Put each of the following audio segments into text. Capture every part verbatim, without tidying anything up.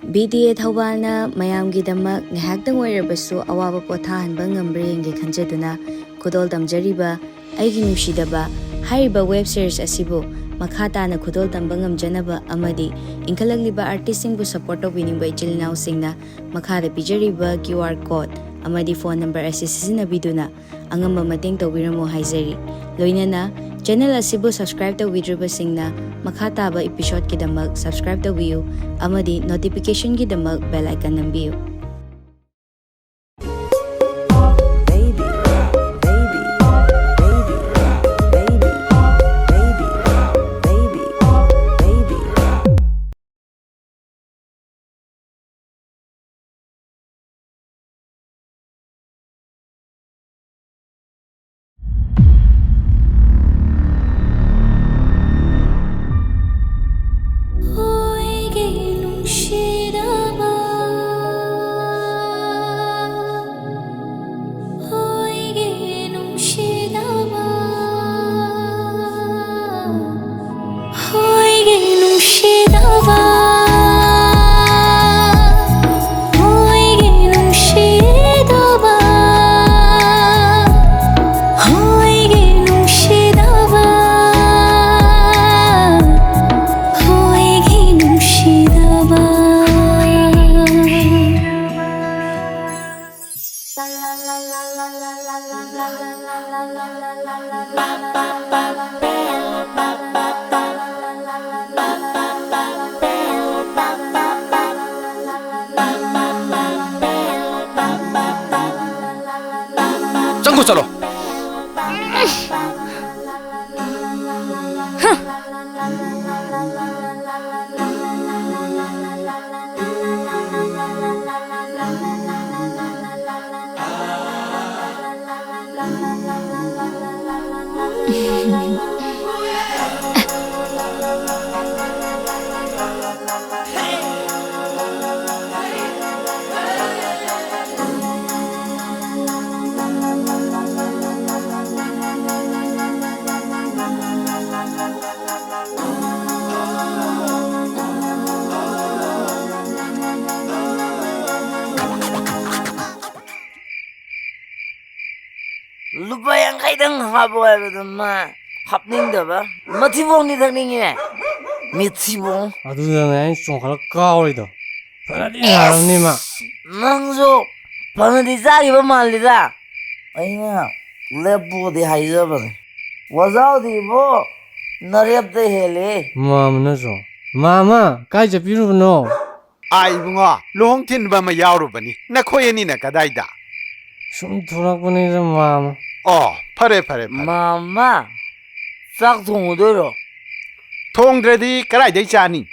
B T A ꯊꯧꯕꯥꯜꯅ ꯃꯌꯥꯝꯒꯤꯗꯃꯛ ꯉꯥꯏꯍꯥꯛꯇꯪ ꯑꯣꯏꯔꯕꯁꯨ ꯑꯋꯥꯕ ꯄꯣꯊꯥꯍꯟꯕ ꯉꯝꯕ꯭ꯔꯥ ꯌꯦꯡꯒꯦ ꯈꯟꯖꯗꯨꯅ ꯈꯨꯗꯣꯜ ꯇꯝꯖꯔꯤꯕ ꯑꯩꯒꯤ ꯅꯨꯡꯁꯤꯗꯕ ꯍꯥꯏꯔꯤꯕ ꯋꯦꯕ ꯁꯤꯔꯤꯁ ꯑꯁꯤꯕꯨ ꯃꯈꯥ ꯇꯥꯅ ꯈꯨꯗꯣꯜ ꯇꯝꯕ ꯉꯝꯖꯅꯕ ꯑꯃꯗꯤ ꯏꯟꯈꯠꯂꯛꯂꯤꯕ ꯑꯥꯔꯇꯤꯁꯁꯤꯡꯕꯨ ꯁꯞꯄꯣꯔꯠ ꯇꯧꯕꯤꯅꯤꯡꯕ ꯏꯆꯤꯜ ꯏꯅꯥꯎꯁꯤꯡꯅ ꯃꯈꯥꯗ ꯄꯤꯖꯔꯤꯕ ꯀ꯭ꯌꯨ ꯑꯥꯔ ꯀꯣꯗ ꯑꯃꯗꯤ ꯐꯣꯟ ꯅꯝꯕꯔ ꯑꯁꯤ ꯁꯤꯖꯤꯟꯅꯕꯤꯗꯨꯅ ꯑꯉꯝꯕ ꯃꯇꯦꯡ ꯇꯧꯕꯤꯔꯝꯃꯨ ꯍꯥꯏꯖꯔꯤ꯫ ꯂꯣꯏꯅꯅ ꯆꯦꯅꯦꯜ ꯑꯁꯤꯕꯨ ꯁꯕꯁꯀ꯭ꯔꯥꯏꯕ ꯇꯧꯕꯤꯗ꯭ꯔꯤꯕꯁꯤꯡꯅ ꯃꯈꯥ ꯇꯥꯕ ꯏꯄꯤꯁꯣꯗꯀꯤꯗꯃꯛ ꯁꯕꯁꯀ꯭ꯔꯥꯏꯕ ꯇꯧꯕꯤꯌꯨ ꯑꯃꯗꯤ ꯅꯣꯇꯤꯐꯤꯀꯦꯁꯟꯒꯤꯗꯃꯛ ꯕꯦꯜ ꯑꯥꯏꯀꯟ ꯅꯝꯕꯤꯌꯨ꯫ ꯆꯪꯈꯣ ꯆꯠꯂꯣ꯫ ꯂꯨꯄꯥ ꯌꯥꯡꯈꯩꯗꯪ ꯍꯥꯞꯄꯣ ꯍꯥꯏꯕꯗ ꯃꯥ ꯍꯥꯞꯅꯤꯡꯗꯕ꯫ ꯃꯊꯤꯕꯣꯡꯗꯤ ꯊꯛꯅꯤꯡꯉꯦ꯫ ꯃꯤꯊꯤꯕꯣꯡ꯫ ꯑꯗꯨꯗꯅꯦ ꯑꯩꯅ ꯆꯣꯡꯈꯠꯂ ꯀꯥꯎꯔꯤꯗꯣ꯫ ꯐꯅꯗꯤ ꯅꯥꯔꯝꯅꯤ ꯃꯥ꯫ ꯑꯁ, ꯅꯪꯁꯨ ꯐꯅꯗꯤ ꯆꯥꯈꯤꯕ ꯃꯥꯜꯂꯤꯗ꯫ ꯑꯩꯅ ꯂꯦꯞꯄꯣꯗꯤ ꯍꯥꯏꯖꯕꯅꯤ꯫ ꯋꯥꯖꯥꯎꯗꯤ ꯏꯕꯣ, ꯅꯔꯦꯞꯇ ꯍꯦꯜꯂꯦ꯫ ꯃꯥꯃꯅꯁꯨ, "ꯃꯥꯃ, ꯀꯥꯏ ꯆꯠꯄꯤꯔꯨꯕꯅꯣ?" ꯑꯥ, ꯏꯕꯨꯡꯉꯣ, ꯂꯨꯍꯣꯡ ꯊꯤꯟꯕ ꯑꯃ ꯌꯥꯎꯔꯨꯕꯅꯤ꯫ ꯅꯈꯣꯏ ꯑꯅꯤꯅ ꯀꯗꯥꯏꯗ? ꯁꯨꯝ ꯊꯣꯛꯂꯛꯄꯅꯤꯗ, ꯃꯥꯃ꯫ ꯑꯣ, ꯐꯔꯦ, ꯐꯔꯦ, ꯐꯔꯦ꯫ ꯃꯥꯃ, ꯆꯥꯛ ꯊꯣꯡꯉꯨꯗꯣꯏꯔꯣ? ꯊꯣꯡꯗ꯭ꯔꯗꯤ ꯀꯗꯥꯏꯗꯩ ꯆꯥꯅꯤ?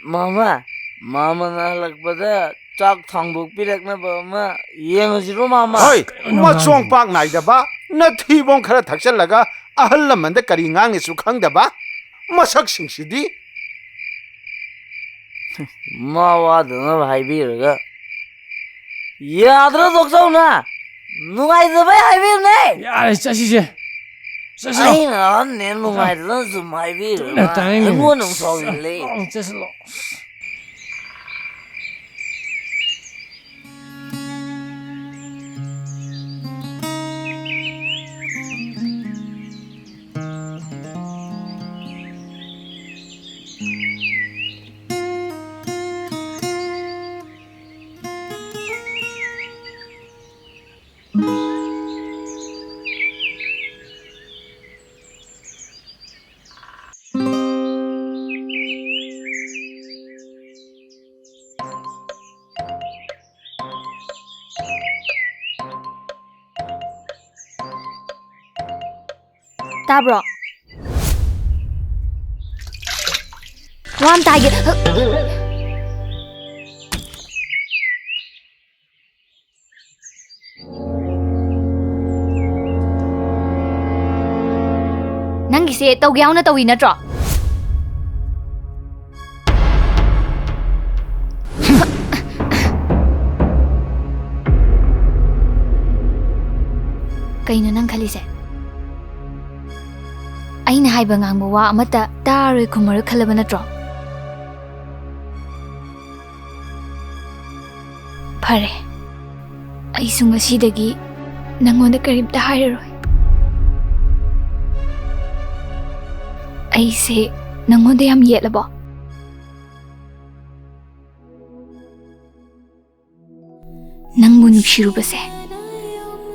ꯃꯥꯃ, ꯃꯥꯃꯅ ꯍꯜꯂꯛꯄꯗ ꯆꯥꯛ ꯊꯥꯡꯗꯣꯛꯄꯤꯔꯛꯅꯕ ꯑꯃ ꯌꯦꯡꯉꯁꯤꯔꯣ, ꯃꯥꯃ? ꯍꯣꯏ, ꯀꯩꯅꯣ ꯃꯆꯣꯡ ꯉꯥꯡꯉꯤꯁꯤꯕꯣ? ꯄꯥꯛ ꯅꯥꯏꯗꯕ, ꯅꯊꯤꯕꯣꯡ ꯈꯔ ꯊꯛꯆꯜꯂꯒ ꯑꯍꯜ ꯂꯃꯟꯗ ꯀꯔꯤ ꯉꯥꯡꯉꯤꯁꯨ ꯈꯪꯗꯕ ꯃꯁꯛꯁꯤꯡꯁꯤꯗꯤ꯫ ꯃꯥ ꯋꯥꯗꯅꯕ ꯍꯥꯏꯕꯤꯔꯒ꯫ ꯌꯥꯗ꯭ꯔꯣ, ꯗꯣꯛꯇꯔꯅ? ꯅꯨꯡꯉꯥꯏꯇꯕꯩ ꯍꯥꯏꯕꯤꯕꯅꯦ꯫ ꯌꯥꯔꯦ, ꯆꯠꯁꯤꯁꯦ꯫ ꯆꯠꯁꯤꯔꯣ? ꯑꯩꯅ ꯑꯍꯟꯅꯦ, ꯅꯨꯡꯉꯥꯏꯇꯗꯅ ꯁꯨꯝ ꯍꯥꯏꯕꯤꯔꯒ ꯇꯨꯃꯤꯟꯅ ꯇꯥꯅꯤꯡꯗꯦ꯫ ꯑꯩꯉꯣꯟꯗ ꯑꯃꯨꯛ ꯁꯥꯎꯖꯤꯜꯂꯦ꯫ ꯑ, ꯆꯠꯁꯤꯂꯣ꯫ ꯇꯥꯕ꯭ꯔꯣ? ꯋꯥ ꯑꯝꯇ ꯍꯥꯏꯒꯦ꯫ ꯅꯪꯒꯤꯁꯦ ꯇꯧꯒꯦ ꯌꯥꯎꯅ ꯇꯧꯏ ꯅꯠꯇ꯭ꯔꯣ? ꯀꯩꯅꯣ ꯅꯪ ꯈꯜꯂꯤꯁꯦ? ꯑꯩꯅ ꯍꯥꯏꯕ ꯉꯥꯡꯕ ꯋꯥ ꯑꯃꯠꯇ ꯇꯥꯔꯣꯏ ꯈꯨꯝꯃꯔꯣꯏ ꯈꯜꯂꯕ ꯅꯠꯇ꯭ꯔꯣ? ꯐꯔꯦ, ꯑꯩꯁꯨ ꯉꯁꯤꯗꯒꯤ ꯅꯪꯉꯣꯟꯗ ꯀꯔꯤꯝꯇ ꯍꯥꯏꯔꯔꯣꯏ꯫ ꯑꯩꯁꯦ ꯅꯪꯉꯣꯟꯗ ꯌꯥꯝ ꯌꯦꯠꯂꯕꯣ? ꯅꯪꯕꯨ ꯅꯨꯡꯁꯤꯔꯨꯕꯁꯦ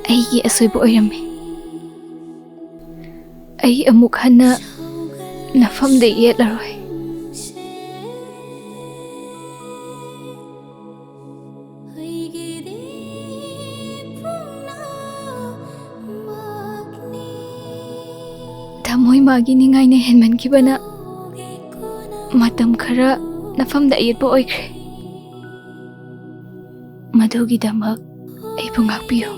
ꯑꯩꯒꯤ ꯑꯁꯣꯏꯕ ꯑꯣꯏꯔꯝꯃꯦ꯫ ꯑꯩ ꯑꯃꯨꯛ ꯍꯟꯅ ꯅꯐꯝꯗ ꯌꯦꯠꯂꯔꯣꯏ꯫ ꯊꯃꯣꯏ ꯃꯥꯒꯤ ꯅꯤꯡꯉꯥꯏꯅ ꯍꯦꯟꯃꯟꯈꯤꯕꯅ ꯃꯇꯝ ꯈꯔ ꯅꯐꯝꯗ ꯑꯌꯦꯠꯄ ꯑꯣꯏꯈ꯭ꯔꯦ꯫ ꯃꯗꯨꯒꯤꯗꯃꯛ ꯑꯩꯕꯨ ꯉꯥꯛꯄꯤꯌꯨ꯫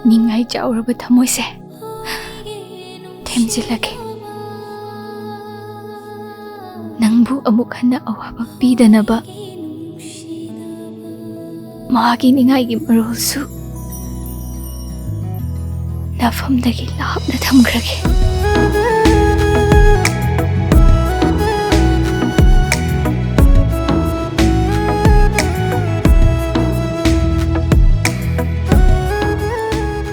ꯅꯤꯡꯉꯥꯏ ꯆꯥꯎꯔꯕ ꯊꯃꯣꯏꯁꯦ ꯊꯦꯝꯖꯤꯜꯂꯒꯦ꯫ ꯅꯪꯕꯨ ꯑꯃꯨꯛ ꯍꯟꯅ ꯑꯋꯥꯕ ꯄꯤꯗꯅꯕ ꯃꯥꯒꯤ ꯅꯤꯡꯉꯥꯏꯒꯤ ꯃꯔꯣꯜꯁꯨ ꯅꯐꯝꯗꯒꯤ ꯂꯥꯞꯅ ꯊꯝꯈ꯭ꯔꯒꯦ꯫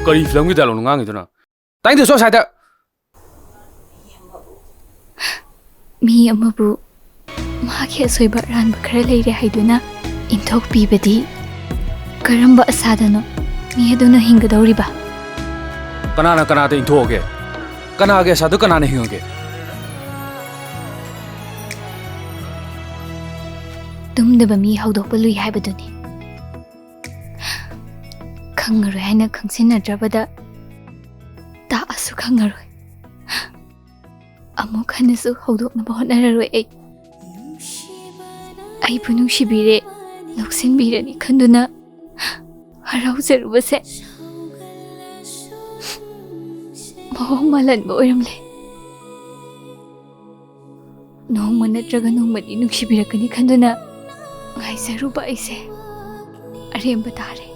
ꯀꯔꯤ ꯐꯤꯂꯝꯒꯤ ꯗꯥꯏꯂꯣꯛꯅꯣ ꯉꯥꯡꯉꯤꯗꯨꯅ? ꯇꯥꯏꯗ ꯁꯣ ꯁꯥꯏꯗ꯫ ꯃꯤ ꯑꯃꯕꯨ ꯃꯍꯥꯛꯀꯤ ꯑꯁꯣꯏꯕ ꯑꯔꯥꯟꯕ ꯈꯔ ꯂꯩꯔꯦ ꯍꯥꯏꯗꯨꯅ ꯏꯟꯊꯣꯛꯄꯤꯕꯗꯤ ꯀꯔꯝꯕ ꯑꯁꯥꯗꯅꯣ ꯃꯤ ꯑꯗꯨꯅ ꯍꯤꯡꯒꯗꯧꯔꯤꯕ? ꯀꯅꯥꯅ ꯀꯅꯥꯗ ꯏꯟꯊꯣꯛꯑꯒꯦ? ꯀꯅꯥꯒꯤ ꯑꯁꯥꯗ ꯀꯅꯥꯅ ꯍꯤꯡꯉꯒꯦ? ꯇꯨꯝꯗꯕ ꯃꯤ ꯍꯧꯗꯣꯛꯄ ꯂꯨꯏ ꯍꯥꯏꯕꯗꯨꯅꯤ꯫ ꯈꯪꯉꯔꯣꯏ ꯍꯥꯏꯅ ꯈꯪꯁꯤꯟꯅꯗ꯭ꯔꯕꯗ ꯇꯥꯛꯑꯁꯨ ꯈꯪꯉꯔꯣꯏ꯫ ꯑꯃꯨꯛ ꯍꯟꯅꯁꯨ ꯍꯧꯗꯣꯛꯅꯕ ꯍꯣꯠꯅꯔꯔꯣꯏ ꯑꯩ꯫ ꯑꯩꯕꯨ ꯅꯨꯡꯁꯤꯕꯤꯔꯦ, ꯂꯧꯁꯤꯟꯕꯤꯔꯅꯤ ꯈꯟꯗꯨꯅ ꯍꯔꯥꯎꯖꯔꯨꯕꯁꯦ ꯃꯑꯣꯡ ꯃꯥꯜꯍꯟꯕ ꯑꯣꯏꯔꯝꯂꯦ꯫ ꯅꯣꯡꯃ ꯅꯠꯇ꯭ꯔꯒ ꯅꯣꯡꯃꯗꯤ ꯅꯨꯡꯁꯤꯕꯤꯔꯛꯀꯅꯤ ꯈꯟꯗꯨꯅ ꯉꯥꯏꯖꯔꯨꯕ ꯑꯩꯁꯦ ꯑꯔꯦꯝꯕ ꯇꯥꯔꯦ꯫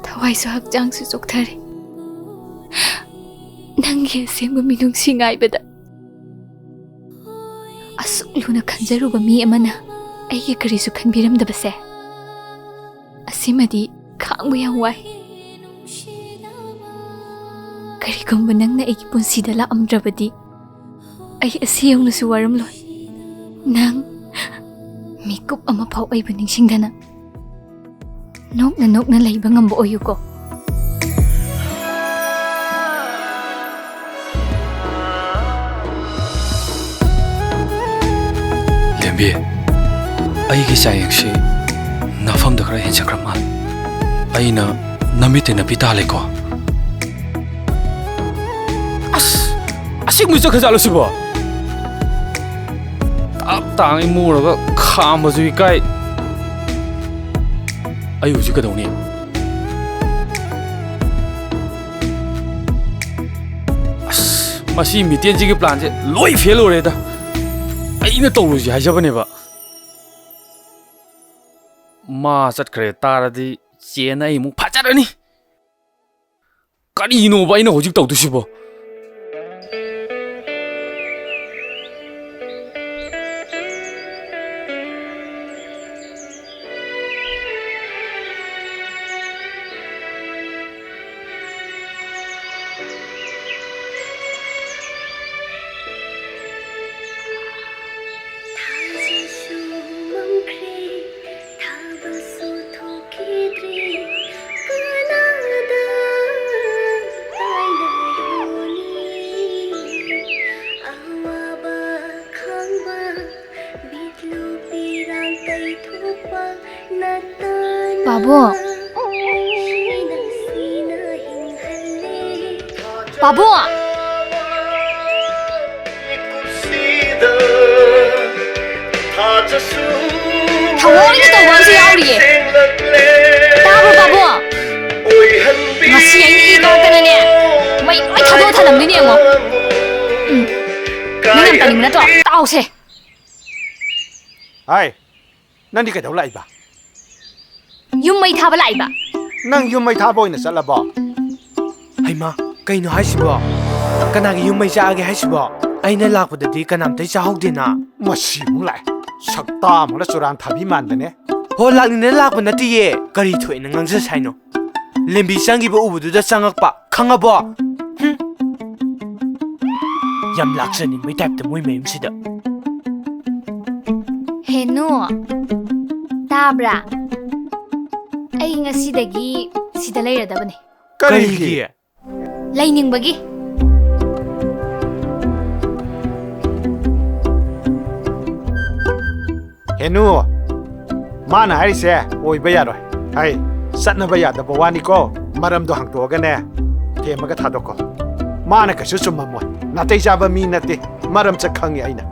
ꯊꯋꯥꯏꯁꯨ ꯍꯛꯆꯥꯡꯁꯨ ꯆꯣꯛꯊꯔꯦ꯫ ꯅꯪꯒꯤ ꯑꯁꯦꯡꯕ ꯃꯤꯅꯨꯡꯁꯤ ꯉꯥꯏꯕꯗ ꯑꯁꯨꯛ ꯂꯨꯅ ꯈꯟꯖꯔꯨꯕ ꯃꯤ ꯑꯃꯅ ꯑꯩꯒꯤ ꯀꯔꯤꯁꯨ ꯈꯟꯕꯤꯔꯝꯗꯕꯁꯦ, ꯑꯁꯤꯃꯗꯤ ꯈꯥꯡꯕ ꯌꯥꯝ ꯋꯥꯏ꯫ ꯀꯔꯤꯒꯨꯝꯕ ꯅꯪꯅ ꯑꯩꯒꯤ ꯄꯨꯟꯁꯤꯗ ꯂꯥꯛꯑꯝꯗ꯭ꯔꯕꯗꯤ, ꯑꯩ ꯑꯁꯤ ꯌꯧꯅꯁꯨ ꯋꯥꯔꯝꯂꯣꯏ꯫ ꯅꯪ ꯃꯤꯀꯨꯞ ꯑꯃꯐꯥꯎ ꯑꯩꯕꯨ ꯅꯤꯡꯁꯤꯡꯗꯅ ꯅꯣꯛꯅ ꯅꯣꯛꯅ ꯂꯩꯕ ꯉꯝꯕ ꯑꯣꯏꯌꯨꯀꯣ꯫ ꯂꯦꯝꯕꯤ, ꯑꯩꯒꯤ ꯆꯥꯌꯦꯡꯁꯤ ꯅꯐꯝꯗ ꯈꯔ ꯍꯦꯟꯖꯈ꯭ꯔ ꯃꯥꯜꯂꯦ꯫ ꯑꯩꯅ ꯅꯃꯤꯠꯇ ꯅꯄꯤ ꯇꯥꯍꯜꯂꯦꯀꯣ꯫ ꯑꯁ, ꯑꯁꯦꯡꯕ ꯆꯠꯈ꯭ꯔꯖꯥꯠꯂꯣ ꯁꯤꯕꯣ? ꯇꯞ ꯇꯥꯡ ꯏꯃꯨꯔꯒ ꯈꯥꯝꯕꯁꯨ ꯏꯀꯥꯏ꯫ ꯑꯩ ꯍꯧꯖꯤꯛ ꯀꯩꯗꯧꯅꯤ? ꯑꯁ, ꯃꯁꯤ ꯃꯤꯇꯦꯟꯁꯤꯒꯤ ꯄ꯭ꯂꯥꯟꯁꯦ ꯂꯣꯏ ꯐꯦꯜ ꯑꯣꯏꯔꯦꯗ꯫ ꯑꯩꯅ ꯇꯧꯔꯣꯏꯁꯦ ꯍꯥꯏꯖꯕꯅꯦꯕ꯫ ꯃꯥ ꯆꯠꯈ꯭ꯔꯦ ꯇꯥꯔꯗꯤ ꯆꯦꯅ ꯑꯩ ꯑꯃꯨꯛ ꯐꯥꯖꯔꯅꯤ꯫ ꯀꯔꯤꯅꯣꯕ ꯑꯩꯅ ꯍꯧꯖꯤꯛ ꯇꯧꯗꯣꯏꯁꯤꯕꯣ? ꯊꯥꯖꯁꯨ ꯃꯝꯈ꯭ꯔꯦ, ꯊꯥꯕꯁꯨ ꯊꯣꯛꯈꯤꯗ꯭ꯔꯦ, ꯀꯅꯥꯗ ꯇꯥꯏꯅꯔꯨꯅꯤ? ꯑꯋꯥꯕ ꯈꯥꯡꯕ, ꯕꯤꯠꯂꯨ ꯄꯤꯔꯥꯡ ꯇꯩꯊꯣꯛꯄ ꯅꯠꯇꯅ ꯄꯥꯕꯨꯡ! ꯁꯤꯅ ꯁꯤꯅ ꯍꯤꯡꯍꯜꯂꯦ꯫ ꯄꯥꯕꯨꯡ! ꯊꯑꯣꯏꯅ ꯇꯧꯕ ꯑꯃꯁꯨ ꯌꯥꯎꯔꯤꯌꯦ꯫ ꯇꯥꯕ꯭ꯔꯣ, ꯄꯥꯕꯨꯡ? ꯉꯁꯤ ꯑꯩꯅ ꯏ ꯀꯥꯔꯛꯇꯅꯅꯦ, ꯃꯩ ꯂꯣꯏ ꯊꯥꯗꯣꯛꯑ ꯊꯅꯝꯗꯣꯏꯅꯦ ꯌꯦꯡꯉꯣ꯫ ꯎꯝ꯫ ꯅꯪ ꯌꯥꯝ ꯇꯥꯅꯤꯡꯕ ꯅꯠꯇ꯭ꯔꯣ? ꯇꯥꯎꯁꯦ꯫ ꯍꯥꯏ, ꯅꯪꯗꯤ ꯀꯩꯗꯧ ꯂꯥꯛꯏꯕ? ꯌꯨꯝ ꯃꯩ ꯊꯥꯕ ꯂꯥꯛꯏꯕ꯫ ꯅꯪ ꯌꯨꯝ ꯃꯩ ꯊꯥꯕ ꯑꯣꯏꯅ ꯆꯠꯂꯕꯣ? ꯍꯩꯃꯥ, ꯀꯩꯅꯣ ꯍꯥꯏꯁꯤꯕꯣ? ꯀꯅꯥꯒꯤ ꯌꯨꯝ ꯃꯩ ꯆꯥꯛꯑꯒꯦ ꯍꯥꯏꯁꯤꯕꯣ? ꯑꯩꯅ ꯂꯥꯛꯄꯗꯗꯤ ꯀꯅꯥꯝꯇꯩ ꯆꯥꯍꯧꯗꯦꯅ꯫ ꯃꯁꯤ ꯑꯃꯨꯛ ꯂꯥꯛꯑꯦ꯫ ꯁꯛꯇꯥ ꯑꯃꯨꯛꯅ ꯆꯨꯔꯥꯟ ꯊꯥꯕꯤ ꯃꯥꯟꯗꯅꯦ꯫ ꯍꯣ, ꯂꯥꯛꯅꯤꯡꯗꯅ ꯂꯥꯛꯄ ꯅꯠꯇꯤꯌꯦ꯫ ꯀꯔꯤ ꯊꯣꯛꯑꯦꯅ ꯉꯥꯡꯖ ꯁꯥꯏꯅꯣ? ꯂꯦꯝꯕꯤ ꯆꯪꯈꯤꯕ ꯎꯕꯗꯨꯗ ꯆꯪꯉꯛꯄ, ꯈꯪꯉꯕꯣ? ꯍꯨꯝ꯫ ꯌꯥꯝ ꯂꯥꯛꯆꯅꯤꯡꯕꯩ ꯇꯥꯏꯞꯇ ꯃꯣꯏ ꯃꯌꯨꯝꯁꯤꯗ꯫ ꯍꯦꯅꯨ, ꯇꯥꯕ꯭ꯔꯥ? ꯑꯩ ꯉꯁꯤꯗꯒꯤ ꯁꯤꯗ ꯂꯩꯔꯗꯕꯅꯤ꯫ ꯀꯔꯤꯒꯤ? ꯂꯩꯅꯤꯡꯕꯒꯤ꯫ ꯍꯦꯅꯨ, ꯃꯥꯅ ꯍꯥꯏꯔꯤꯁꯦ ꯑꯣꯏꯕ ꯌꯥꯔꯣꯏ꯫ ꯍꯩ, ꯆꯠꯅꯕ ꯌꯥꯗꯕ ꯋꯥꯅꯤꯀꯣ꯫ ꯃꯔꯝꯗꯣ ꯍꯥꯡꯗꯣꯛꯑꯒꯅꯦ, ꯊꯦꯝꯃꯒ ꯊꯥꯗꯣꯛꯀꯣ꯫ ꯃꯥꯅ ꯀꯩꯁꯨ ꯆꯨꯝꯃꯝꯃꯣꯏ꯫ ꯅꯥꯇꯩ ꯆꯥꯕ ꯃꯤ ꯅꯠꯇꯦ꯫ ꯃꯔꯝ ꯆꯠ ꯈꯪꯉꯤ ꯑꯩꯅ꯫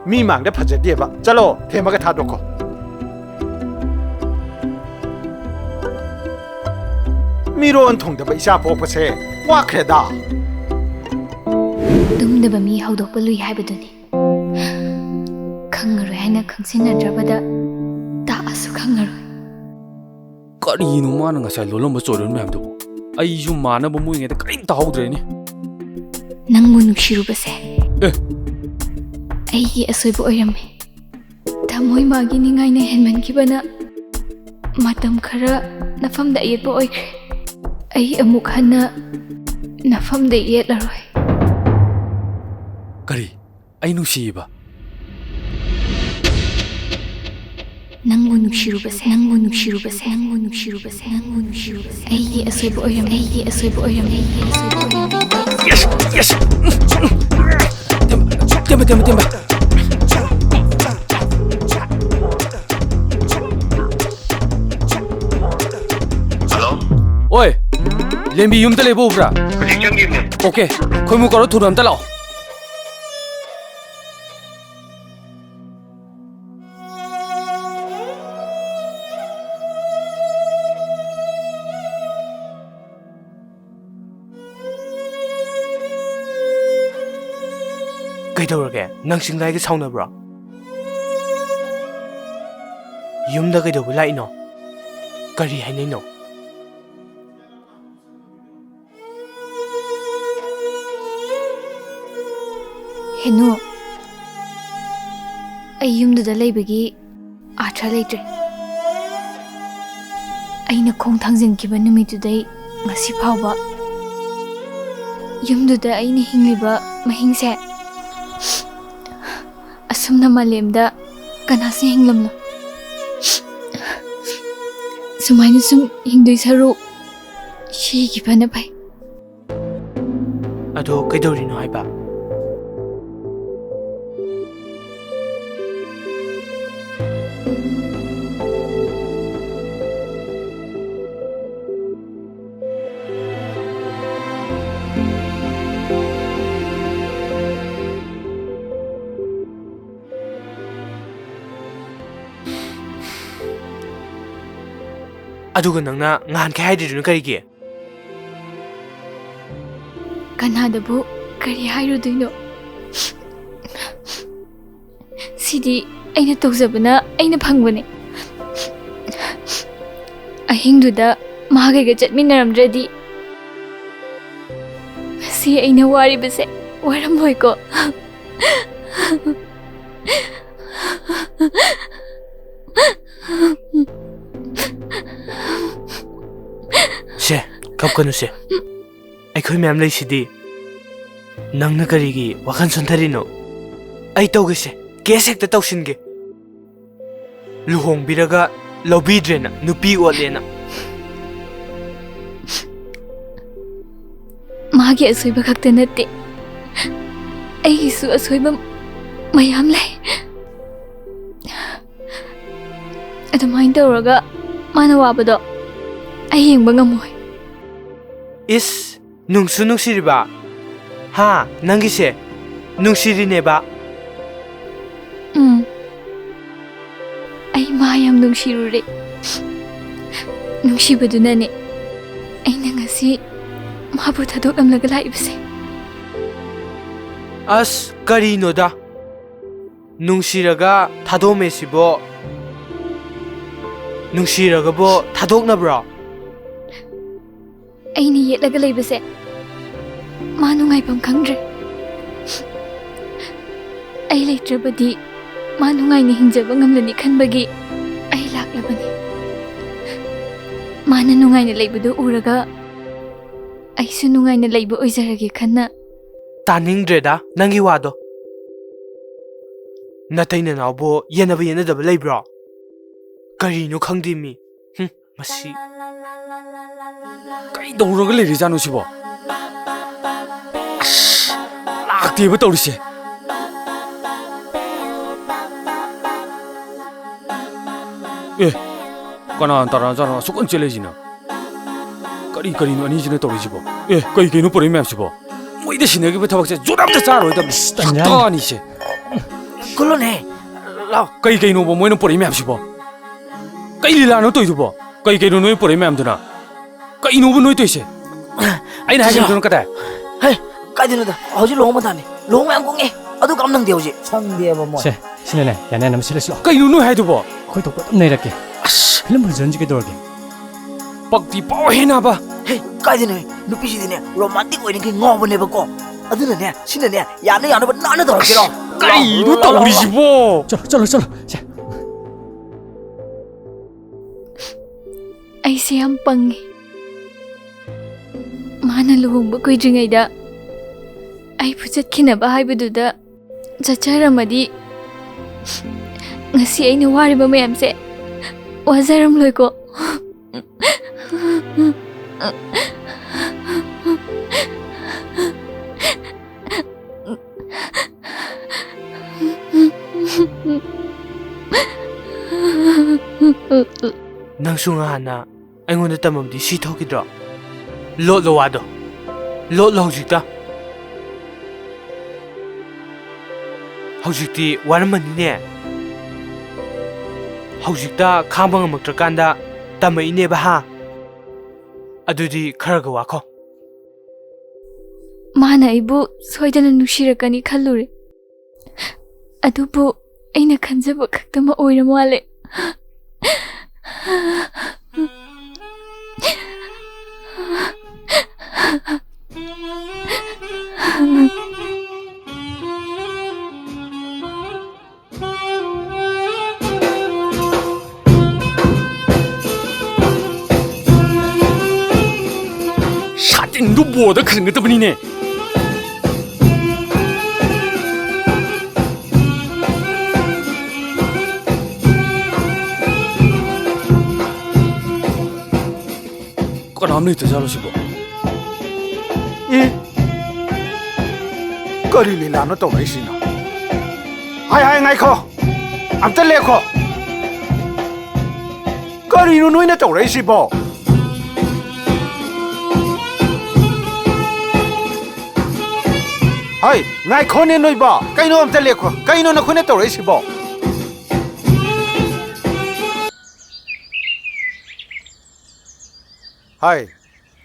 ꯃꯤ ꯃꯥꯡꯗ ꯐꯖꯗꯦꯕ꯫ ꯆꯠꯂꯣ, ꯊꯦꯝꯃꯒ ꯊꯥꯗꯣꯛꯈꯣ꯫ ꯃꯤꯔꯣꯟ ꯊꯨꯡꯗꯕ ꯏꯆꯥ ꯄꯣꯛꯄꯁꯦ ꯋꯥꯈ꯭ꯔꯦꯗ꯫ ꯇꯨꯝꯗꯕ ꯃꯤ ꯍꯧꯗꯣꯛꯄ ꯂꯨꯏ ꯍꯥꯏꯕꯗꯨꯅꯤ꯫ ꯈꯪꯉꯔꯣꯏ ꯍꯥꯏꯅ ꯈꯪꯖꯤꯟꯅꯗ꯭ꯔꯕꯗ ꯇꯥꯛꯑꯁꯨ ꯈꯪꯉꯔꯣꯏ꯫ ꯀꯔꯤꯅꯣ ꯃꯥꯅ ꯉꯁꯥꯏ ꯂꯣꯜꯂꯝꯕ ꯆꯣꯏꯔꯣꯟ ꯃꯌꯥꯝꯗꯨꯕꯨ? ꯑꯩꯁꯨ ꯃꯥꯟꯅꯕ ꯃꯣꯏꯉꯩꯗ ꯀꯔꯤꯝ ꯇꯥꯍꯧꯗ꯭ꯔꯦꯅꯦ꯫ ꯅꯪꯕꯨ ꯅꯨꯡꯁꯤꯔꯨꯕꯁꯦ ꯑꯦ꯫ ꯑꯩꯒꯤ ꯑꯁꯣꯏꯕ ꯑꯣꯏꯔꯝꯃꯤ꯫ ꯊꯃꯣꯏ ꯃꯥꯒꯤ ꯅꯤꯡꯉꯥꯏꯅ ꯍꯦꯟꯃꯟꯈꯤꯕꯅ ꯃꯇꯝ ꯈꯔ ꯅꯐꯝꯗ ꯑꯌꯦꯠꯄ ꯑꯣꯏꯈ꯭ꯔꯦ꯫ ꯑꯩ ꯑꯃꯨꯛ ꯍꯟꯅ ꯅꯐꯝꯗ ꯌꯦꯠꯂꯔꯣꯏ꯫ ꯀꯔꯤ? ꯑꯩ ꯅꯨꯡꯁꯤꯌꯦꯕ? ꯅꯪꯕꯨ ꯅꯨꯡꯁꯤꯔꯨꯕꯁꯦ, ꯅꯪꯕꯨ ꯅꯨꯡꯁꯤꯔꯨꯕꯁꯦ, ꯅꯪꯕꯨ ꯅꯨꯡꯁꯤꯔꯨꯕꯁꯦ, ꯅꯪꯕꯨ ꯅꯨꯡꯁꯤꯔꯨꯕꯁꯦ꯫ ꯑꯩꯒꯤ ꯑꯁꯣꯏꯕ ꯑꯣꯏꯔꯝꯃꯦ, ꯑꯩꯒꯤ ꯑꯁꯣꯏꯕ ꯑꯣꯏꯔꯝꯃꯦ, ꯑꯩꯒꯤ ꯑꯁꯣꯏꯕ ꯑꯣꯏꯔꯝꯃꯦ꯫ Yes, yes. ꯇꯦꯝꯕ, ꯇꯦꯝꯕ, ꯇꯦꯝꯕ, ꯇꯦꯝꯕ꯫ ꯍꯜꯂꯣ? ꯑꯣꯏ, ꯂꯦꯝꯕꯤ ꯌꯨꯝꯗ ꯂꯩꯕ ꯎꯕ꯭ꯔꯥ? ꯍꯧꯖꯤꯛ ꯆꯪꯈꯤꯕꯅꯦ꯫ ꯑꯣꯀꯦ, ꯈꯣꯏꯃꯨ ꯀꯧꯔ ꯊꯨꯅ ꯑꯝꯇ ꯂꯥꯛꯑꯣ꯫ ꯀꯩꯗꯧꯔꯒꯦ? ꯅꯪ ꯆꯤꯡꯂꯥꯏꯒ ꯁꯥꯎꯅꯕ꯭ꯔꯣ? ꯌꯨꯝꯗ ꯀꯩꯗꯧꯕ ꯂꯥꯛꯏꯅꯣ? ꯀꯔꯤ ꯍꯥꯏꯅꯩꯅꯣ? ꯍꯦꯅꯨ, ꯑꯩ ꯌꯨꯝꯗꯨꯗ ꯂꯩꯕꯒꯤ ꯑꯥꯔꯊ ꯂꯩꯇ꯭ꯔꯦ꯫ ꯑꯩꯅ ꯈꯣꯡ ꯊꯥꯡꯖꯤꯟꯈꯤꯕ ꯅꯨꯃꯤꯠꯇꯨꯗꯩ ꯉꯁꯤ ꯐꯥꯎꯕ ꯌꯨꯝꯗꯨꯗ ꯑꯩꯅ ꯍꯤꯡꯂꯤꯕ ꯃꯍꯤꯡꯁꯦ ꯁꯨꯝꯅ ꯃꯥꯂꯦꯝꯗ ꯀꯅꯥꯁꯨ ꯍꯤꯡꯂꯝꯂꯣꯏ꯫ ꯁꯨꯃꯥꯏꯅ ꯁꯨꯝ ꯍꯤꯡꯗꯣꯏ ꯁꯔꯨꯛ ꯁꯤꯈꯤꯕꯅ ꯐꯩ꯫ ꯑꯗꯣ ꯀꯩꯗꯧꯔꯤꯅꯣ ꯍꯥꯏꯕ? ꯑꯗꯨꯒ ꯅꯪꯅ ꯉꯍꯥꯟꯈꯩ ꯍꯥꯏꯗ꯭ꯔꯤꯗꯨꯅ ꯀꯔꯤꯒꯤ? ꯀꯅꯥꯗꯕꯨ ꯀꯔꯤ ꯍꯥꯏꯔꯨꯗꯣꯏꯅꯣ? ꯁꯤꯗꯤ ꯑꯩꯅ ꯇꯧꯖꯕꯅ ꯑꯩꯅ ꯐꯪꯕꯅꯦ꯫ ꯑꯍꯤꯡꯗꯨꯗ ꯃꯍꯥꯛ ꯑꯩꯒ ꯆꯠꯃꯤꯟꯅꯔꯝꯗ꯭ꯔꯗꯤ ꯉꯁꯤ ꯑꯩꯅ ꯋꯥꯔꯤꯕꯁꯦ ꯋꯥꯔꯝꯃꯣꯏꯀꯣ꯫ ꯁꯦ, ꯀꯞꯀꯅꯨꯁꯦ꯫ ꯑꯩꯈꯣꯏ ꯃꯌꯥꯝ ꯂꯩꯁꯤꯗꯤ꯫ ꯅꯪꯅ ꯀꯔꯤꯒꯤ ꯋꯥꯈꯜ ꯁꯣꯟꯊꯔꯤꯅꯣ? ꯑꯩ ꯇꯧꯒꯦꯁꯦ, ꯀꯦꯁ ꯍꯦꯛꯇ ꯇꯧꯁꯤꯟꯒꯦ꯫ ꯂꯨꯍꯣꯡꯕꯤꯔꯒ ꯂꯧꯕꯤꯗ꯭ꯔꯦꯅ ꯅꯨꯄꯤ ꯑꯣꯠꯂꯦꯅ꯫ ꯃꯥꯒꯤ ꯑꯁꯣꯏꯕ ꯈꯛꯇ ꯅꯠꯇꯦ, ꯑꯩꯒꯤꯁꯨ ꯑꯁꯣꯏꯕ ꯃꯌꯥꯝ ꯂꯩ꯫ ꯑꯗꯨꯃꯥꯏꯅ ꯇꯧꯔꯒ ꯃꯥꯅ ꯋꯥꯕꯗꯣ ꯑꯩ ꯌꯦꯡꯕ ꯉꯝꯃꯣꯏ꯫ ꯏꯁ, ꯅꯨꯡꯁꯨ ꯅꯨꯡꯁꯤꯔꯤꯕ? ꯍꯥ, ꯅꯪꯒꯤꯁꯦ ꯅꯨꯡꯁꯤꯔꯤꯅꯦꯕ? ꯎꯝ꯫ ꯑꯩ ꯃꯥ ꯌꯥꯝ ꯅꯨꯡꯁꯤꯔꯨꯔꯦ꯫ ꯅꯨꯡꯁꯤꯕꯗꯨꯅꯅꯦ ꯑꯩꯅ ꯉꯁꯤ ꯃꯥꯕꯨ ꯊꯥꯗꯣꯛꯂꯝꯂꯒ ꯂꯥꯛꯏꯕꯁꯦ꯫ ꯑꯁ, ꯀꯔꯤꯅꯣꯗ? ꯅꯨꯡꯁꯤꯔꯒ ꯊꯥꯗꯣꯛꯑꯝꯃꯦ ꯁꯤꯕꯣ? ꯅꯨꯡꯁꯤꯔꯒꯕꯣ ꯊꯥꯗꯣꯛꯅꯕ꯭ꯔꯣ? ꯑꯩꯅ ꯌꯦꯠꯂꯒ ꯂꯩꯕꯁꯦ ꯃꯥ ꯅꯨꯡꯉꯥꯏꯐꯝ ꯈꯪꯗ꯭ꯔꯦ꯫ ꯑꯩ ꯂꯩꯇ꯭ꯔꯕꯗꯤ ꯃꯥ ꯅꯨꯡꯉꯥꯏꯅ ꯍꯤꯡꯖꯕ ꯉꯝꯂꯅꯤ ꯈꯟꯕꯒꯤ ꯑꯩ ꯂꯥꯛꯂꯕꯅꯤ꯫ ꯃꯥꯅ ꯅꯨꯡꯉꯥꯏꯅ ꯂꯩꯕꯗꯨ ꯎꯔꯒ ꯑꯩꯁꯨ ꯅꯨꯡꯉꯥꯏꯅ ꯂꯩꯕ ꯑꯣꯏꯖꯔꯒꯦ ꯈꯟꯅ꯫ ꯇꯥꯅꯤꯡꯗ꯭ꯔꯦꯗ ꯅꯪꯒꯤ ꯋꯥꯗꯣ꯫ ꯅꯇꯩ ꯅꯅꯥꯎꯕꯨ ꯌꯦꯟꯅꯕ ꯌꯦꯟꯅꯗꯕ ꯂꯩꯕ꯭ꯔꯣ? ꯀꯔꯤꯅꯣ ꯈꯪꯗꯦ ꯃꯤ꯫ ꯍꯨꯝ, ꯃꯁꯤ꯫ ꯀꯩꯗꯧꯔꯒ ꯂꯩꯔꯤꯖꯥꯠꯅꯣ ꯁꯤꯕꯣ? ꯑꯁ, ꯂꯥꯛꯇꯦꯕ ꯇꯧꯔꯤꯁꯦ꯫ ꯑꯦ, ꯀꯅꯥꯅ ꯇꯥꯔꯛꯑꯖꯥꯠꯅꯣ ꯑꯁꯨꯛ ꯀꯟꯅ ꯆꯦꯜꯂꯛꯏꯁꯤꯅ? ꯀꯔꯤ ꯀꯔꯤꯅꯣ ꯑꯅꯤꯁꯤꯅ ꯇꯧꯔꯤꯁꯤꯕꯣ? ꯑꯦ, ꯀꯩ ꯀꯩꯅꯣ ꯄꯨꯔꯛꯏ ꯃꯌꯥꯝꯁꯤꯕꯣ? ꯃꯣꯏꯗ ꯁꯤꯟꯅꯈꯤꯕ ꯊꯕꯛꯁꯦ ꯖꯨꯠ ꯑꯝꯇ ꯆꯥꯔꯣꯏꯗꯕꯅꯤ꯫ ꯑꯁ, ꯇꯟꯖꯥꯅꯤ꯫ ꯁꯛꯇꯥꯅꯤꯁꯦ꯫ ꯀꯨꯂꯣꯅꯦ, ꯂꯥꯎ꯫ ꯀꯩ ꯀꯩꯅꯣꯕ ꯃꯣꯏꯅ ꯄꯨꯔꯛꯏ ꯃꯌꯥꯝꯁꯤꯕꯣ? ꯀꯩ ꯂꯤꯂꯥꯅꯣ ꯇꯧꯔꯤꯗꯨꯕꯣ? ꯀꯩ ꯀꯩꯅꯣ ꯅꯣꯏ ꯄꯨꯔꯛꯏ ꯃꯌꯥꯝꯗꯨꯅ? ꯀꯩꯅꯣꯕ ꯅꯣꯏ ꯇꯧꯔꯤꯁꯦ? ꯑꯩꯅ ꯍꯥꯏꯈꯤꯕꯗꯨꯅ ꯀꯗꯥꯏ? ꯍꯦ, ꯀꯥꯏꯗꯩꯅꯣꯗ? ꯍꯧꯖꯤꯛ ꯂꯨꯍꯣꯡ ꯃꯇꯝꯅꯤ꯫ ꯂꯨꯍꯣꯡꯕ ꯌꯥꯝ ꯀꯨꯡꯉꯦ꯫ ꯑꯗꯨ ꯀꯝ ꯅꯪꯗꯦ ꯍꯧꯖꯤꯛ꯫ ꯁꯪꯗꯦꯕ ꯃꯣꯏ꯫ ꯁꯦ, ꯁꯤꯅꯅꯦ, ꯌꯥꯅ ꯌꯥꯅꯕ ꯁꯤꯜꯂꯁꯤ ꯂꯥꯎ꯫ ꯀꯩꯅꯣ ꯅꯣꯏ ꯍꯥꯏꯗꯨꯕꯣ? ꯑꯩꯈꯣꯏ ꯊꯣꯛꯄ ꯑꯗꯨꯝ ꯅꯩꯔꯛꯀꯦ꯫ ꯑꯁ! ꯐꯤꯂꯝ ꯐꯖꯍꯟꯁꯤ ꯀꯩꯗꯧꯔꯒꯦ? ꯄꯛꯇꯤ ꯄꯥꯎꯍꯦ ꯅꯥꯕ! ꯍꯦ, ꯀꯥꯏꯗꯩꯅꯣꯍꯦ? ꯅꯨꯄꯤꯁꯤꯗꯤꯅꯦ, ꯔꯣꯃꯥꯟꯇꯤꯛ ꯑꯣꯏꯔꯤꯈꯩ ꯉꯥꯎꯕꯅꯦꯕꯀꯣ꯫ ꯑꯗꯨꯅꯅꯦ, ꯁꯤꯅꯅꯦ, ꯌꯥꯅ ꯌꯥꯅꯕ ꯅꯥꯟꯅ ꯇꯧꯔꯛꯀꯦꯔꯣ? ꯀꯔꯤꯅꯣ ꯂꯥꯎ, ꯂꯥꯎ, ꯂꯥꯎ, ꯂꯥꯎ꯫ ꯇꯧꯔꯤꯁꯤꯕꯣ? ꯆꯠꯂꯣ, ꯆꯠꯂꯣ, ꯆꯠꯂꯣ꯫ ꯁꯦ꯫ ꯑꯩꯁꯦ ꯌꯥꯝ ꯄꯪꯉꯤ꯫ ꯃꯥꯅ ꯂꯨꯍꯣꯡꯕ ꯀꯨꯏꯗ꯭ꯔꯤꯉꯩꯗ ꯑꯩꯕꯨ ꯆꯠꯈꯤꯅꯕ ꯍꯥꯏꯕꯗꯨꯗ ꯆꯠꯆꯔꯝꯃꯗꯤ, ꯉꯁꯤ ꯑꯩꯅ ꯋꯥꯔꯤꯕ ꯃꯌꯥꯝꯁꯦ ꯋꯥꯖꯔꯝꯂꯣꯏꯀꯣ꯫ ꯅꯪꯁꯨ ꯉꯍꯥꯟꯅ ꯑꯩꯉꯣꯟꯗ ꯇꯝꯃꯝꯗꯤ ꯁꯤ ꯊꯣꯛꯈꯤꯗ꯭ꯔꯣ? ꯂꯣꯠꯂꯣ ꯋꯥꯗꯣ꯫ ꯂꯣꯠꯂꯣ ꯍꯧꯖꯤꯛꯇ꯫ ꯍꯧꯖꯤꯛꯇꯤ ꯋꯥꯔꯝꯃꯅꯤꯅꯦ꯫ ꯍꯧꯖꯤꯛꯇ ꯈꯥꯡꯕ ꯉꯝꯃꯛꯇ꯭ꯔꯀꯥꯟꯗ ꯇꯝꯃꯛꯏꯅꯦꯕ ꯍꯥ? ꯑꯗꯨꯗꯤ ꯈꯔꯒ ꯋꯥꯈꯣ꯫ ꯃꯥꯅ ꯑꯩꯕꯨ ꯁꯣꯏꯗꯅ ꯅꯨꯡꯁꯤꯔꯛꯀꯅꯤ ꯈꯜꯂꯨꯔꯦ꯫ ꯑꯗꯨꯕꯨ ꯑꯩꯅ ꯈꯟꯖꯕ ꯈꯛꯇꯃꯛ ꯑꯣꯏꯔ ꯃꯥꯜꯂꯦ꯫ ꯁꯥꯇꯤꯟꯗꯨ ꯕꯣꯔꯗ ꯈꯟꯒꯗꯕꯅꯤꯅꯦ꯫ ꯅꯣꯏ ꯇꯧꯖꯥꯠꯂꯣ ꯁꯤꯕꯣ? ꯏ! ꯀꯔꯤ ꯂꯤꯂꯥꯅꯣ ꯇꯧꯔꯛꯏꯁꯤꯅ? ꯍꯥꯏ, ꯍꯥꯏ, ꯉꯥꯏꯈꯣ! ꯑꯝꯇ ꯂꯦꯞꯈꯣ! ꯀꯔꯤꯅꯣ ꯅꯣꯏꯅ ꯇꯧꯔꯛꯏꯁꯤꯕꯣ? ꯍꯥꯏ, ꯉꯥꯏꯈꯣꯅꯦ ꯅꯣꯏꯕꯣ! ꯀꯩꯅꯣ, ꯑꯝꯇ ꯂꯦꯞꯈꯣ! ꯀꯩꯅꯣ ꯅꯈꯣꯏꯅ ꯇꯧꯔꯛꯏꯁꯤꯕꯣ? ꯍꯥꯏ,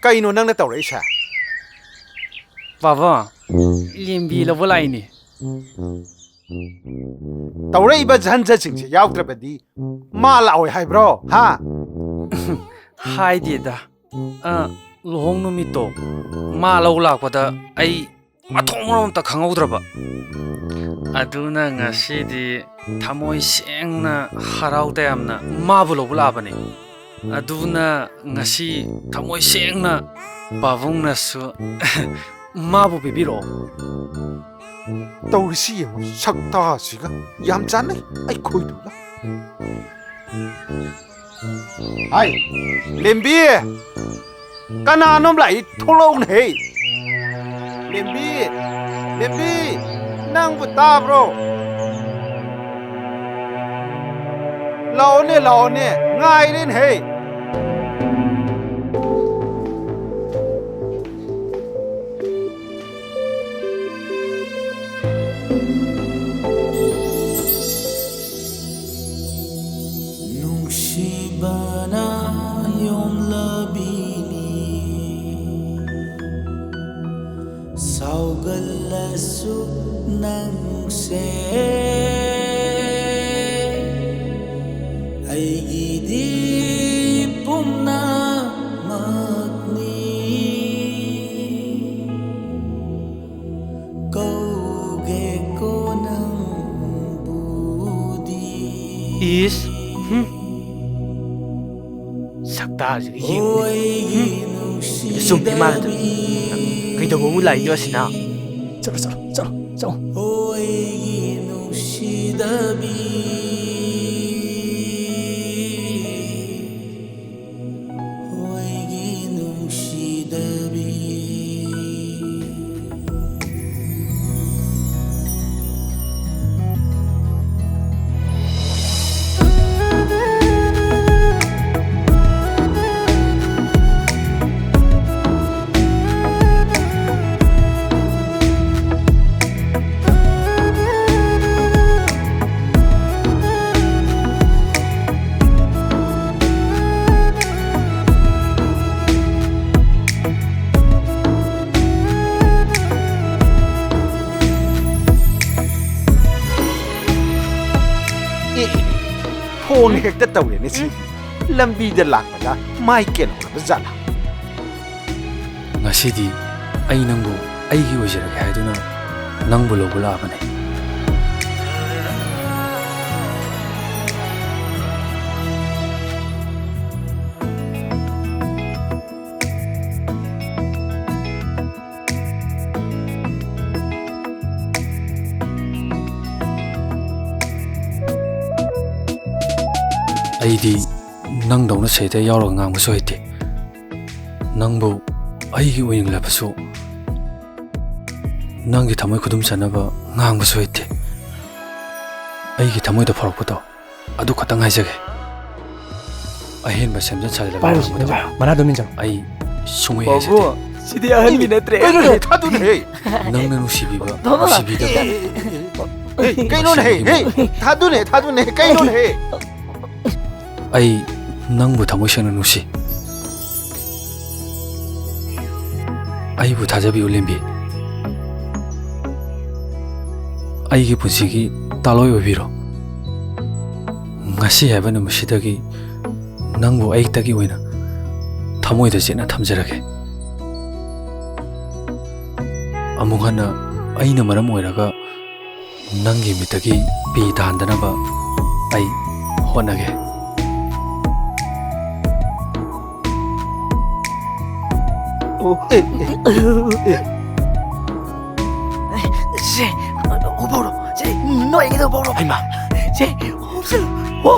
ꯀꯩꯅꯣ ꯅꯪꯅ ꯇꯧꯔꯛꯏꯁꯦ? ꯄꯥꯕꯨꯡ, ꯂꯦꯝꯕꯤ ꯂꯧꯕ ꯂꯥꯛꯏꯅꯦ꯫ ꯇꯧꯔꯛꯏꯕ ꯖꯟꯖꯁꯤꯡꯁꯦ ꯌꯥꯎꯗ꯭ꯔꯕꯗꯤ ꯃꯥ ꯂꯥꯛꯑꯣꯏ ꯍꯥꯏꯕ꯭ꯔꯣ? ꯍꯥ? ꯍꯥꯏꯗꯦꯗ꯫ ꯑ, ꯂꯨꯍꯣꯡ ꯅꯨꯃꯤꯠꯇꯣ ꯃꯥ ꯂꯧ ꯂꯥꯛꯄꯗ ꯑꯩ ꯃꯊꯣꯡ ꯃꯔꯝ ꯑꯝꯇ ꯈꯪꯍꯧꯗ꯭ꯔꯕ꯫ ꯑꯗꯨꯅ ꯉꯁꯤꯗꯤ ꯊꯃꯣꯏ ꯁꯦꯡꯅ, ꯍꯔꯥꯎ ꯇꯌꯥꯝꯅ ꯃꯥꯕꯨ ꯂꯧꯕ ꯂꯥꯛꯑꯕꯅꯤ꯫ ꯑꯗꯨꯅ ꯉꯁꯤ ꯊꯃꯣꯏ ꯁꯦꯡꯅ ꯄꯥꯕꯨꯡꯅꯁꯨ ꯃꯥꯕꯨ ꯄꯤꯕꯤꯔꯛꯑꯣ꯫ ꯇꯧꯔꯤꯁꯤ ꯌꯦꯡꯉꯨ, ꯁꯛꯇꯥꯁꯤꯒ ꯌꯥꯝ ꯆꯥꯟꯅꯩ ꯑꯩꯈꯣꯏꯗꯨꯒ꯫ ꯍꯥꯏ, ꯂꯦꯝꯕꯤ! ꯀꯅꯥꯅꯣꯝ ꯂꯥꯛꯏ, ꯊꯣꯛꯂꯛꯎꯅꯦꯍꯦ! ꯂꯦꯝꯕꯤ! ꯂꯦꯝꯕꯤ! ꯅꯪꯕꯨ ꯇꯥꯕ꯭ꯔꯣ? ꯂꯥꯛꯑꯣꯅꯦ, ꯂꯥꯛꯑꯣꯅꯦ, ꯉꯥꯏꯔꯦꯅꯦꯍꯦ! ꯅꯨꯡꯁꯤꯕꯅ ꯌꯣꯝꯂꯕꯤꯅꯤ, ꯁꯥꯎꯒꯜꯂꯁꯨ ꯅꯪꯁꯦ ꯑꯩꯒꯤꯗꯤ ꯄꯨꯝꯅꯃꯛꯅꯤ꯫ ꯀꯧꯒꯦꯀꯣ ꯅꯪꯕꯨꯗꯤ꯫ ꯏꯁ! ꯍꯨꯝ꯫ ꯁꯛꯇꯥꯁꯤꯒ ꯌꯦꯡꯉꯨꯅꯦ꯫ ꯍꯨꯝ꯫ ꯆꯨꯝꯃꯤ ꯃꯥꯅ ꯇꯧꯔꯤ꯫ ꯀꯩꯗꯧꯕ ꯑꯃꯨꯛ ꯂꯥꯛꯏꯅꯣ ꯑꯁꯤꯅ? ꯆꯠꯂꯣ, ꯆꯠꯂꯣ, ꯆꯠꯂꯣ, ꯆꯠꯂꯣ꯫ ꯐꯣꯟ ꯍꯦꯛꯇ ꯇꯧꯔꯦꯅꯦ ꯁꯤꯗꯤ꯫ ꯂꯝꯕꯤꯗ ꯂꯥꯛꯄꯗ ꯃꯥꯏ ꯀꯦꯜꯍꯧꯔꯕ ꯖꯥꯠꯂꯥ? ꯉꯁꯤꯗꯤ ꯑꯩ ꯅꯪꯕꯨ ꯑꯩꯒꯤ ꯑꯣꯏꯖꯔꯒꯦ ꯍꯥꯏꯗꯨꯅ ꯅꯪꯕꯨ ꯂꯧꯕ ꯂꯥꯛꯑꯕꯅꯦ꯫ ꯑꯩꯗꯤ ꯅꯪꯗꯧꯅ ꯁꯤꯗ ꯌꯥꯎꯔꯒ ꯉꯥꯡꯕꯁꯨ ꯍꯩꯇꯦ꯫ ꯅꯪꯕꯨ ꯑꯩꯒꯤ ꯑꯣꯏꯅꯤꯡꯂꯕꯁꯨ, ꯅꯪꯒꯤ ꯊꯃꯣꯏ ꯈꯨꯗꯨꯝ ꯆꯟꯅꯕ ꯉꯥꯡꯕꯁꯨ ꯍꯩꯇꯦ꯫ ꯑꯩꯒꯤ ꯊꯃꯣꯏꯗ ꯐꯥꯎꯔꯛꯄꯗꯣ ꯑꯗꯨ ꯈꯛꯇꯪ ꯍꯥꯏꯖꯒꯦ꯫ ꯑꯍꯦꯟꯕ ꯁꯦꯝꯖꯤꯟ ꯁꯥꯖꯤꯜꯂꯒ ꯄꯥꯏꯔꯨꯁꯤ, ꯉꯥꯡꯕꯗꯣ ꯅꯦꯝꯕꯥ꯫ ꯃꯅꯥꯗꯣ ꯃꯤꯟꯖꯔꯣ꯫ ꯑꯩ ꯁꯨꯡꯍꯩ ꯍꯩꯖꯗꯦ꯫ ꯄꯥꯕꯨꯡ, ꯁꯤꯗꯤ ꯑꯍꯟꯒꯤ ꯅꯠꯇ꯭ꯔꯦ꯫ ꯀꯩꯅꯣꯅꯦ, ꯊꯥꯗꯨꯅꯦ, ꯍꯦ꯫ ꯅꯪꯅ ꯅꯨꯡꯁꯤꯕꯤꯕ, ꯄꯥꯕꯨꯡ꯫ ꯅꯨꯡꯁꯤꯕꯤꯗꯕ꯫ ꯍꯦ, ꯀꯩꯅꯣꯅꯦ, ꯍꯦ, ꯍꯦ, ꯊꯥꯗꯨꯅꯦ, ꯊꯥꯗꯨꯅꯦ, ꯀꯩꯅꯣꯅꯦ, ꯍꯦ꯫ ꯑꯩ ꯅꯪꯕꯨ ꯊꯃꯣꯏ ꯁꯦꯡꯅ ꯅꯨꯡꯁꯤ꯫ ꯑꯩꯕꯨ ꯊꯥꯖꯕꯤꯌꯨ, ꯂꯦꯝꯕꯤ꯫ ꯑꯩꯒꯤ ꯄꯨꯟꯁꯤꯒꯤ ꯇꯥꯂꯣꯏ ꯑꯣꯏꯕꯤꯔꯣ꯫ ꯉꯁꯤ ꯍꯥꯏꯕ ꯅꯨꯃꯤꯠꯁꯤꯗꯒꯤ ꯅꯪꯕꯨ ꯑꯩꯇꯒꯤ ꯑꯣꯏꯅ ꯊꯃꯣꯏꯗ ꯆꯦꯠꯅ ꯊꯝꯖꯔꯒꯦ꯫ ꯑꯃꯨꯛ ꯍꯟꯅ ꯑꯩꯅ ꯃꯔꯝ ꯑꯣꯏꯔꯒ ꯅꯪꯒꯤ ꯃꯤꯠꯇꯒꯤ ꯄꯤ ꯇꯥꯍꯟꯗꯅꯕ ꯑꯩ ꯍꯣꯠꯅꯒꯦ꯫ ꯑꯣ, ꯑꯦ, ꯑꯦ, ꯑꯦ꯫ ꯁꯦ, ꯎꯕꯧꯔꯣ? ꯁꯦ, ꯅꯣꯏꯒꯤꯗꯣ ꯎꯕꯧꯔꯣ? ꯍꯩꯃꯥ꯫ ꯁꯦ, ꯎꯕꯁꯜꯂꯣ꯫ ꯑꯣ꯫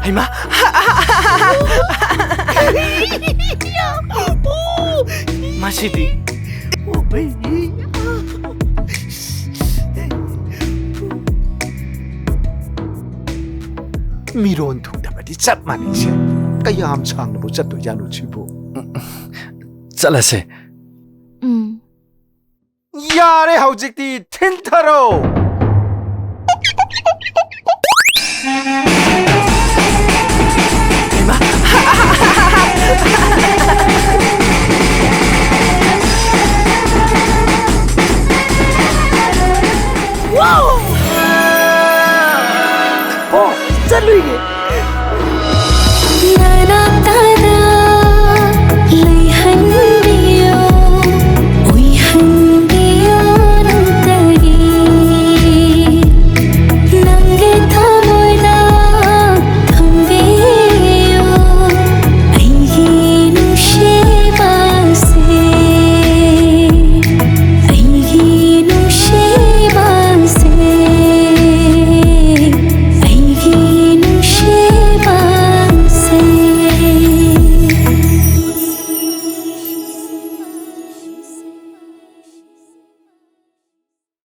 ꯍꯩꯃꯥ! ꯃꯁꯤꯗꯤ꯫ ꯃꯤꯔꯣꯟ ꯊꯨꯡꯗꯕꯗꯤ ꯆꯞ ꯃꯥꯟꯅꯩꯁꯦ꯫ ꯀꯌꯥꯝ ꯁꯥꯡꯅꯕꯨ ꯆꯠꯇꯣꯏꯖꯥꯠꯅꯣ ꯁꯤꯕꯨ? ꯆꯠꯂꯁꯦ꯫ ꯎꯝ꯫ ꯌꯥꯔꯦ, ꯍꯧꯖꯤꯛꯇꯤ ꯊꯤꯟꯊꯔꯣ꯫ ꯏꯃꯥ!